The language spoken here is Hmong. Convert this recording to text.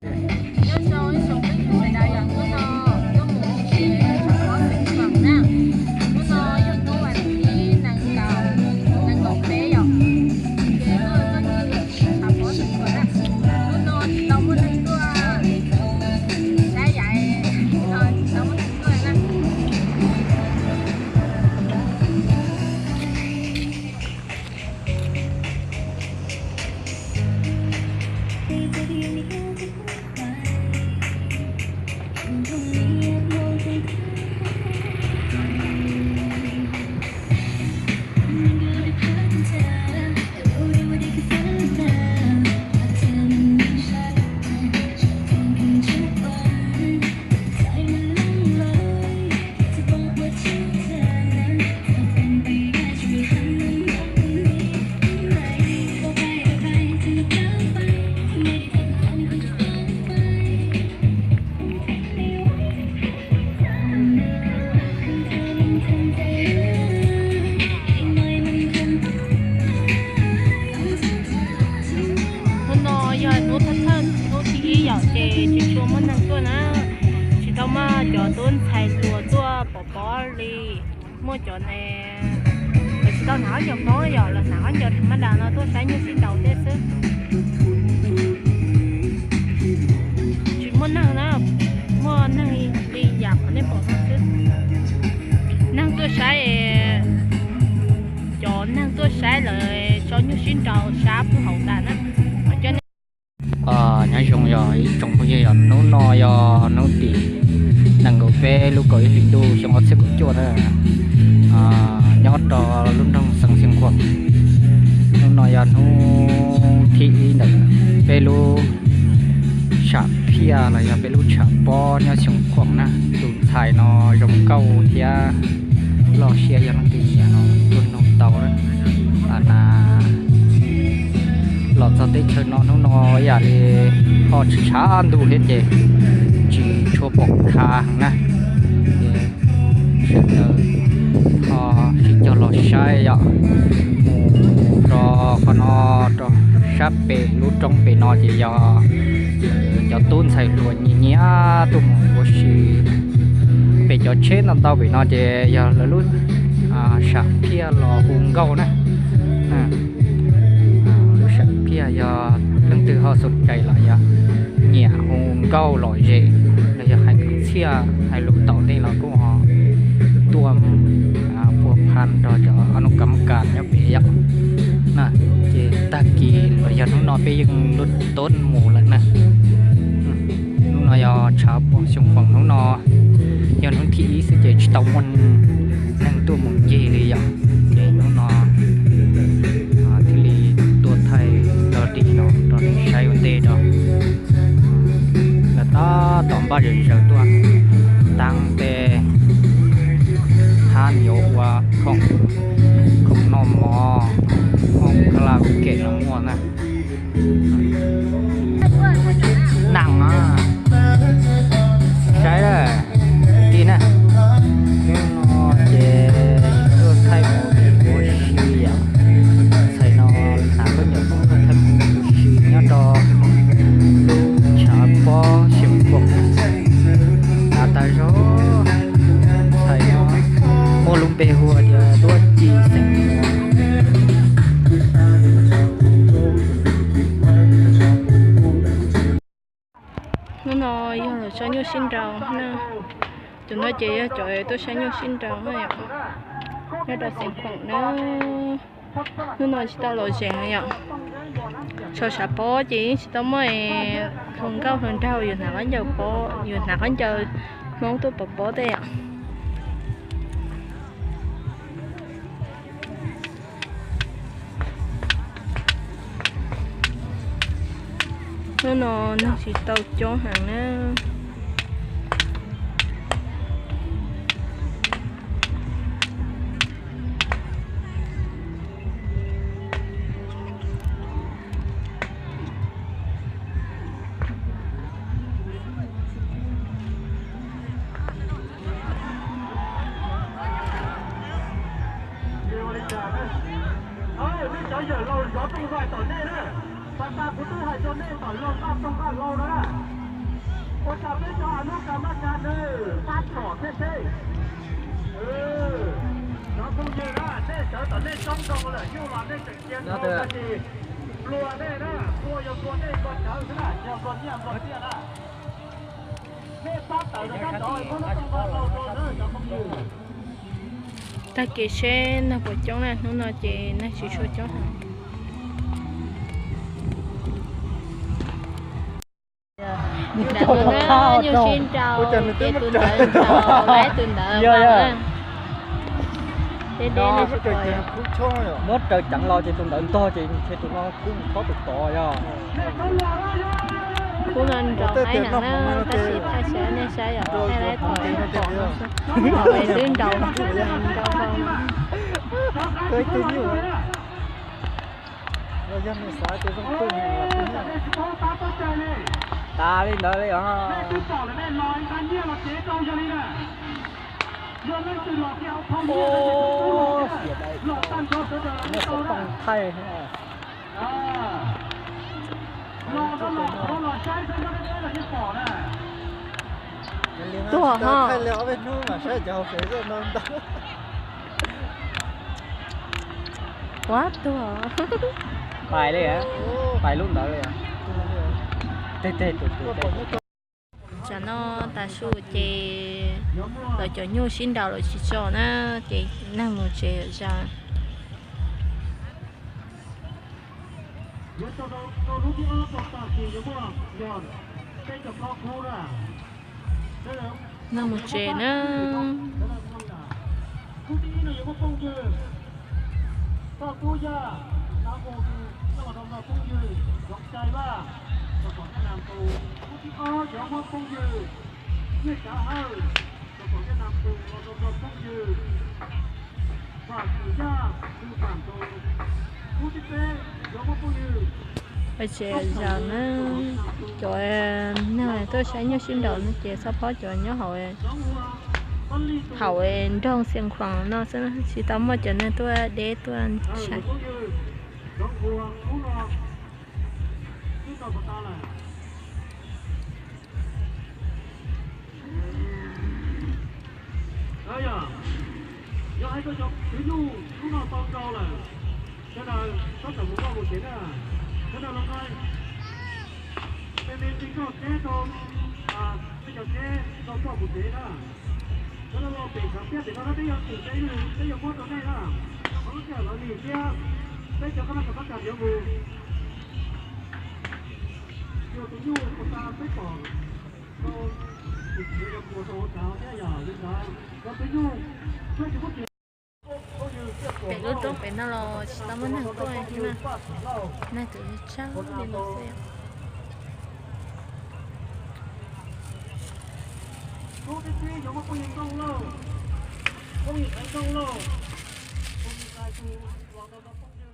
Nyob zoo ib tsoom phooj ywg sawv daws, yog hnub no tuaj mus ua si rau pab Xeev Khuam na. Hnub no yog hnub vas thib nees nkaum, nees nkaum peb yom. Ces tuaj tuaj ncig lawm rau pab Xeev Khuam na. Hnub no tsis tau muaj neeg tuaj saib yaim, tsis tau muaj neeg tuaj na. Hnub no yog hnub thawj thawj, hnub thib ib yom, ces tsis tshua muaj neeg tuaj na. Tsis tau muaj cov tub ntxhais hluas tuaj pov pob li. Muaj cov ne, lawv tsis tau hnav khaub ncaws Hmoob yom, lawv hnav khaub ncaws tham ma das no tuaj saib nyuj sib nraus tej xwb. Tsis muaj neeg na, muaj neeg li yam qhov nej pom no xwb. Neeg tuaj saib, cov neeg tuaj saib lawv tso nyuj sib nraus sab puag hauv tas na. Nyob zoo yog ib tsoom phooj ywg, yog hnub no yog hnub tim nees nkaum peb lub kaum ib hlis ntuj xyoo ob txhiab kaum cuaj na, nyob rau lub nroog Xeev Khuam. Hnub no yog hnub thib ib ntawm peb lub sam phiaj los yog peb lub tshav pob nyob Xeev Khuam na. Tus ntxhais no zoo nkauj thiab loj siab, yog leej twg nyiam no tuaj noog tau na. Los txog teb chaws no hnub no ib yam li ho tshav ntuj thiab ces tsis tshua pom khav heev na. Ces sawv daws ho sib cog los saib yom. Mus rau qhov no, rau sab pem lub roob pem no ces yog cov tub ntxhais hluas nyiam nyiam tuaj mus ua si. Pem cov tsheb ntau ntau pem no ces yog lawv lub sam phiaj los hu nkauj na. Lub sam phiaj yog leej twg ho xom cai los yog nyiam hu nkauj lom zem los yog hais kwv txhiaj hais lus tom ntej los kuj ho tuaj mus pua phaj nrog cov ob nub kam kas nyob pem yom. Ces tag kis los yog hnub no peb yeej lub toob mus lawm na. Hnub no yog tshav pob Xeev Khuam, hnub no yog hnub thib ib xwb ces tsis tau muaj neeg tuaj mus ncig li yom. Ces hnub no thiaj li tuaj thaij rau tim no rau nej saib ua ntej rau. Lawv tab tom npaj zom zaws tuaj taab tej hab yuav ua khoom, khoom noj mov, khoom kha la kem no muaj na. Nag, saib lawm tij na. Hnub no ces tuaj thaij mus ua si yom. Ntxhais no hnav khaub ncaws Hmoob tuaj thaij mus ua si nyob rau lub tshav pob Xeev Khuam. Hnav tas zog, ntxhais no muaj lub npe hu tias Duab Ci Xeev Khuam. Hnub no yog lawv saib nyuj sib nraus na. Cov no ces yog cov tuaj saib nyuj sib nraus na yom. Nyob rau Xeev Khuam na. Hnub no tsis tau lom zem yom. Tso tshav pob ces yeej tsis tau muaj hluas nkauj hluas nraug yuav hnav khaub ncaws pob, yuav hnav khaub ncaws Hmoob tuaj pov pob tej yom. Hnub no neeg tsis tau coob heev na. Nej cov yawm laus zov rooj nqaij tom nej na, tas tas kuv twb hais rau nej kom laug nqaj rooj nqaj laus no na. Cov peb cov a nub ka maj ka nws pab tsom thiab seb. Cov phooj ywg na, nej sawv tom nej tsob ntoo lawm nyuj los nej tseem cia ntoo ces nplua nej na, nplua yog nplua nej nplua cawv xwb na, yog nplua nyiaj nplua txiaj na. Nej pab tawm rau sab tod muab lub toj nqa tau rau na cov phooj ywg. Tag kis seb neeg puas coob na, hnub no ces neeg tsis tshua coob heev. Ntawm no nyuj sib nraus ces tus ntawd nraus, laib tus ntawd mas na. Deb deb no muab raws ceev los ces tus ntawd ntog ces ntshe tus no kub thob tus tod yog. Khub no nraus laib heev na, tab sis thaij xyov nej saib yom, thaij laib tom tom no xwb, tom es twb nraus, nraus nraus. Yog nws xav tias zoo tuj, tas li ntawd li os. Thaij. Tuag ho. Thaij li ob peb hnub mas saib cov hauv Facebook no ntau. Ua tuag. Pais li, pais lub ntawd li. Tej tej tus tus tej. Tsam no tav su ces lawv cov nyuj sib nraus lawm tsis tso na, ces neeg mus tsev zaws. Neeg mus tsev na. Khub thib ib no yuav muab phooj ywg Toj Tub Yaj, Xav Mus, Toj Noo Nploog phooj ywg Zoov Cai Vaj los kom Yaj Nas tus. Khub thib ob yuav muab phooj ywg Nyiaj Tsav Hawj los kom Yaj Nas tus, Noo Nploog phooj ywg Vam Kwm Yaj, Kwm Vam tus. Khub thib peb yuav muab phooj ywg Tsev zaws na, cov neeg tuaj saib nyuj sib nraus no ces txhob phob cov nyob hauv, hauv nroog Xias Khuam no xwb, tsis tau muaj cov neeg tuaj deb tuaj saib. Yog hais tias cov twv nyuj hnub no tau nrau lawm, sawv daws txhob txawm mus vaj mus tsev na. Sawv daws los nqa me me nqi koj tsheb rau, nej cov tsheb rau koj mus tsev na. Sawv daws los pem khav tiaj pem no na, peb yuav twm peb, peb yuav muab rau nej na. Qhov lub sij hawm lawv lim thiab peb cov koj noj cov pab kas yuav mus. Yog tus nyuj puas tas peb pom rau, tus txiv yog puas rau hauv tsav thiab yog li ntawd, cov twv nyuj, peb tsis muab tsis. Pem lub roob pem no los tsis tau muaj neeg tuaj li thiab na. Neeg tseem tsawg li no xwb. Khub thib pib yuav muab phooj ywg Tooj Lauj, phooj ywg Tooj Lauj, phooj ywg Tooj Lauj.